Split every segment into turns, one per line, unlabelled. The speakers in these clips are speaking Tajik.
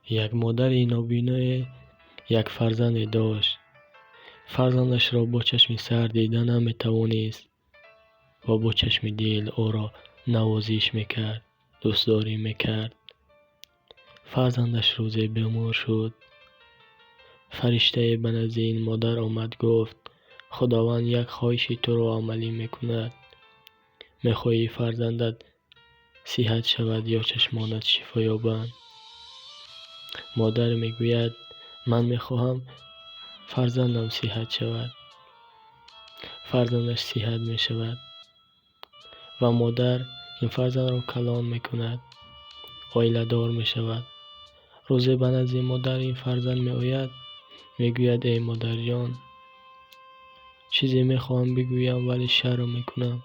Як модари нобиное як фарзанде дошт. Фарзандашро бо чашми сар дида наметавонист ва бо чашми дил ӯро навозиш мекард, дӯстдорӣ мекард. Фарзандаш рӯзе бемор шуд. Фариштае ба назди ин модар омад, гуфт: Худованд як хоҳиши туро амалӣ мекунад. Мехоҳӣ фарзандат сиҳат шавад ё чашмонат шифо ёбанд? Модар мегӯяд: ман мехоҳам фарзандам сиҳат шавад. Фарзандаш сиҳат мешавад ва модар ин фарзандро калон мекунад, оиладор мешавад. Рӯзе ба назди модар ин фарзанд меояд, мегӯяд: эй модарҷон, чизе мехоҳам бигӯям, вале шарм мекунам.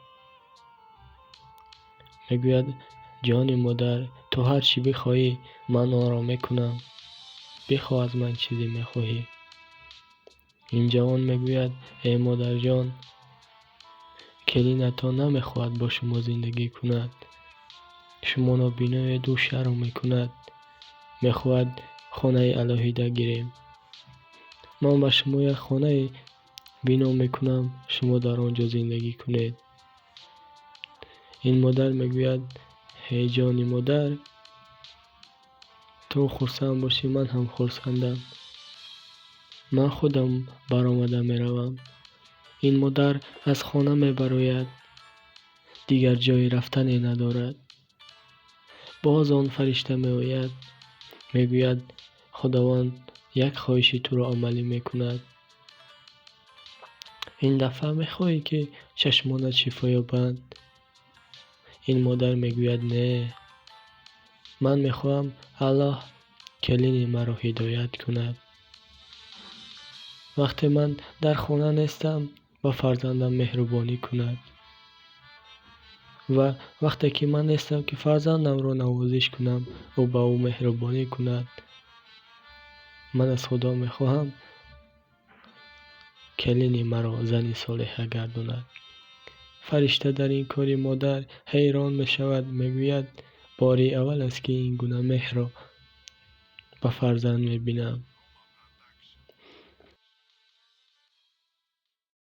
Мегӯяд: ҷони модар, ту ҳар чӣ бихоҳӣ, ман онро мекунам. Бихоҳ аз ман чизе мехоҳӣ. Ин ҷавон мегӯяд: эй модарҷон, келинатон намехоҳад бо шумо зиндагӣ кунад. Шумо нобиноед, ӯ шарм мекунад. Мехоҳад хонаи алоҳида гирем. Ман ба шумо як хонае бино мекунам, шумо дар он ҷо зиндагӣ кунед. Ин модар мегӯяд: эй ҷони модар, ту хурсанд бошӣ, ман ҳам хурсандам. Ман худам баромада меравам. Ин модар аз хона мебарояд, дигар ҷои рафтане надорад. Боз он фаришта меояд, мегӯяд: Худованд як хоҳиши туро амалӣ мекунад. Ин дафъа мехоҳӣ, ки чашмонат шифо ёбанд? Ин модар мегӯяд: не, ман мехоҳам Аллоҳ келини маро ҳидоят кунад. Вақте ман дар хона нестам, ба фарзандам меҳрубонӣ кунад ва вақте ки ман нестам, ки фарзандамро навозиш кунам, ӯ ба ӯ меҳрубонӣ кунад. Ман аз Худо мехоҳам келини маро зани солиҳа гардонад. Фаришта дар ин кори модар ҳайрон мешавад, мегӯяд: бори аввал аст, ки ин гуна меҳрро ба фарзанд мебинам.